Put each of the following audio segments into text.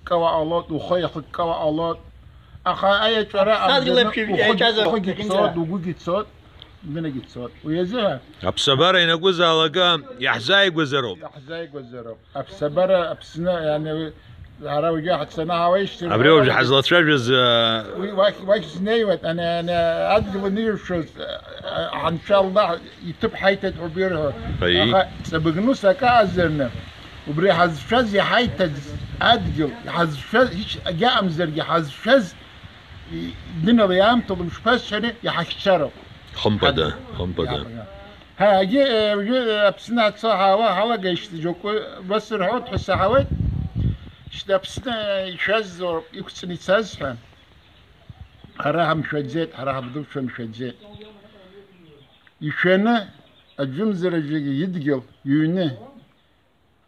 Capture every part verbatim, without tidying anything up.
Ккауа ҟалоит, ухы иахыккауа ҟалоит. Аха аиаҵәара Аԥсадгьыл амӡаны еиԥш ухы-, иаиҿазар ухыгьы иҟьынӡа. Цоит, угәыгьы цоит, дунагьы цоит. Уи азыҳәа Аԥсабара ианакәызаалак иаҳзааигәазароуп. Иаҳзааигәазароуп. Аԥсабара Аԥсны, иани, ара уажәы ҳацаны ҳауеижьҭеи Абри уажә ҳазлацәажәаз, а, уи уахь, уахь знеиуеит, ани, ани адгьыл аниршоз, а, а, ҳанцәа Аллаҳ иҭыԥ ҳаиҭеит ҳәа убирҳәо. Аи. Аха ҵабыгнус акы азырны, убри ҳазшаз иҳаиҭаз адгьыл, иҳазшаз, ҳәагьы аҟамзаргьы, ҳазшаз, и-, динала иаамҭоуп, мшԥасҳәари, иҳахьчароуп. Хымԥада, Ҳад-, хымԥада. Иаҳ-, ҳа, егьи, э, уажәы, э, Аԥсны ҳацо ҳаауа ҳалагеижьҭеи џьоукы уасырҳәоит ҳәа саҳауеит. Шьҭа Аԥсны, э, ишәазоуп, иқәҵны ицаз ҳәа. Ҳара ҳамшәаӡеит, ҳара ҳабдуцәа мшәаӡеит. Ишәаны, аӡәымзар аӡәгьы идгьыл, иҩны,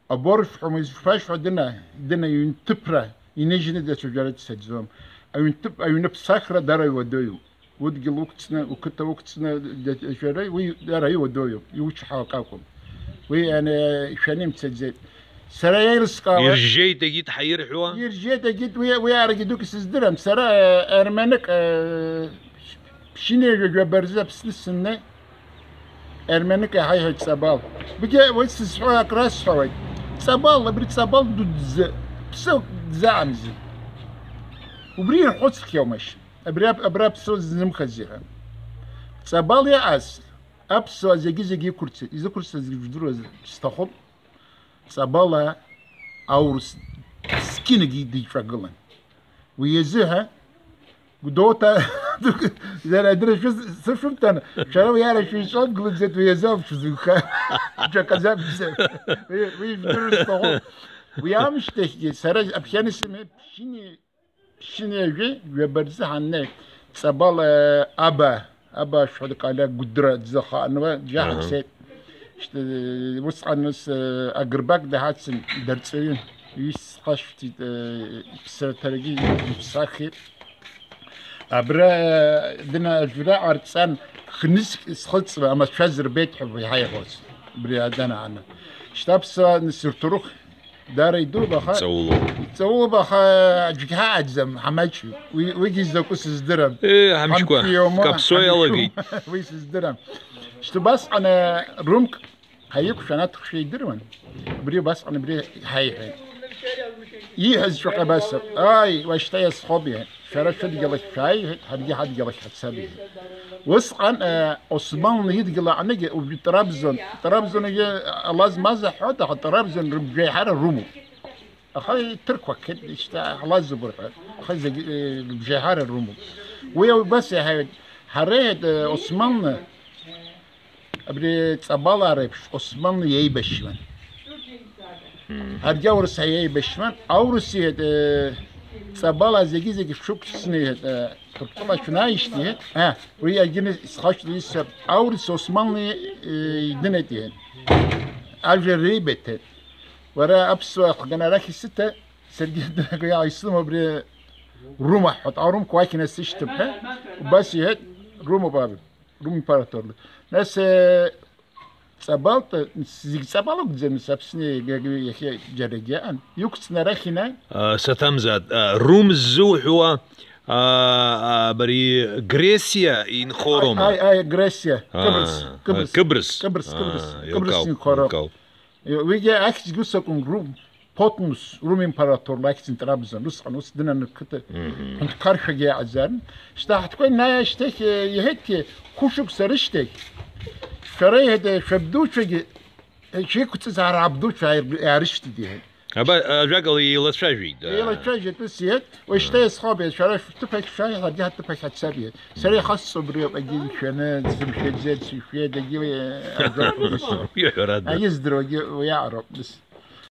Аборф ҳәа изышәашьуа дына, дына иҩнҭыԥра иныжьны дацәажәара дцаӡом. Аҩнҭыԥ, аҩныԥсахра дара иуадаҩуп. Удгьыл уқәҵны, уқыҭа уқәҵны, дацәажәара уи дара иуадаҩуп, иучҳауа акакәым. Уи ани, шәаны имцаӡеит. Сара еилыскаауа Иржьеит егьит ҳаирҳәуа. Иржьеит егьит, уи, уи арагьы дук исыздырам. Сара, э, армянк, э, Ԥшьынҩажәа жәаба рзы Аԥсны сыннеи, армянк иаҳаиҳәеит Ҵабал. Уигьы уи сызҳәо акрасҳәауеит. Ҵабал, абри Ҵабал дуӡӡа, ԥсык дзаамзи. Убри ирхәыцхьоумашь? Абри ап-, абра аԥсуа ззымхази ҳәа. Ҵабал иааз, аԥсуа зегьы-зегьы иқәырцеит, изықәырцаз зегьы жәдыруазар сҭахуп. Ҵабала аурыс зқьынагьы диҿагылан. Уи азыҳәа Гәдоуҭа, дара адыршәы сышәымҭан, шәара уи ара шәыҩҵәагылаӡеит, уи азы ауп шәзынха. Ҽаказакәӡам. Уи, уи ижәдыруа сҭахуп. Уи аамышьҭахьгьы сара аԥхьан исымеи ԥшьыни, ԥшьыни жәеи, ҩаба рзы ҳаннеи, Ҵабала аба, аба ашәҳәа дкаля Гәыдра дзахаануа, џьаҳа Аҳа. Ицеит. Шьҭа, усҟан ус, э, агрбак даҳацын, дарҵаҩын. Ҩысҟа шәҭит, э, иԥсраҭарагьы иԥсахит. Абра, э, дына ажәра ҟарҵан, хнызқь схыҵуа амацәаз рбеит ҳәа иҳаиҳәоз. Убри аданааны. Шьҭа аԥсуаа нсырҭурых дара идууп, аха Ҵаулоуп. Ҵаулоуп, аха аӡәгьы ҳаҟаӡам, ҳамаҷҩуп. Уи, уигьы изакәу сыздырам. Э, ҳамчқәа Ҳамчқәа иоума, каԥсо ҳамчқәа. Иалагеит. Уи сыздырам. Шьҭа убасҟан, э, румк Ҳаиқәшәан аҭыхшәа идыруан. Убри убасҟан убри ҳаиҳәеит. Ииҳәаз ҵәҟьа абас ауп, ааи, уашьҭа иазхоуп, иҳәеит. Шәара шәыдгьыл ахь шәааи, иҳәеит, ҳаргьы ҳадгьыл ахь ҳацап, иҳәеит. Усҟан, э, Османлы идгьыл аҟныгьы, убри Трабзон, Трабзонгьы ала змаз аҳәоит, аха Трабзон рыбжеиҳара румоуп. Аха иҭырқәа қьеит, шьҭа ҳлазыб рҳәар, аха зегь, э, рыбжеиҳара рымоуп. Уи убас иаҳаҩит, ҳара иҳәеит, э, Османны, абри Ҵабалаа реиԥш, Османны иеибашьуан. Мм. Ҳаргьы аурыс ҳаиеибашьуан, аурыс иҳәеит, э, Ҵабалаа зегьы-зегьы шәықәҵны иҳәеит, э, Ҭырқәтәыла шәнааижьҭеи иҳәеит, а, уи агьины схашҭны исҳәап, аурыс Османны, э, идынеит иҳәеит. Ажәа реибыҭеит. Уара аԥсуа ахганы арахь исыҭа, саргьы исымоуп абри Рума ҳәа, арумқәа уахь инасышьҭып ҳәа, убас иҳәеит, Румоуп аб, Рум императорла. Нас, э, Ҵабалта, зегь Ҵабал акәӡам, Аԥсны иагьа-, иахьа џьарагьы аан, иқәҵны арахь инааи. А, саҭамзааит, а, Рум ззуҳәауа, а, а, абри Гресиа инхоуроума? Аи, аи, аи, Гресиа, А, Кыбрыс, а, Кыбрыс, Кыбрыс. Кыбрыс, Кыбрыс, А, Кыбрыс иакау, инхоуроуп. Иакау. Уигьы ахьӡгьы усакәым, Рум, Потмус, Рум императорла ахьӡын Трабзон, усҟан ус дынаны қыҭа Мгм. ҳәынҭқаршәагьы иааӡарын. Шьҭа ҳтәқәа инаиашьҭахь, э, иҳәеит, хәышықәса рышьҭахь, шәара иҳәеит, шәабдуцәагьы, э, шәеиқәҵыз ара абдуцәа иаарышьҭит, иҳәеит. Аба, ажәакала, еилацәажәеит, а. Еилацәажәеит, ус иҳәеит, уажәшьҭа А. иазхоуп, иҳәеит, шәара шәҭыԥ ахь шәааи, ҳаргьы ҳҭыԥ ахь ҳацап, иҳәеит. Сара ихасҵо убриоуп, егьи ишәаны, дзымшәаӡеит, сышәеит, егьи, э, ажәак Уи аҳәарада. Егьи здыруагьы уи аҟароуп, ус.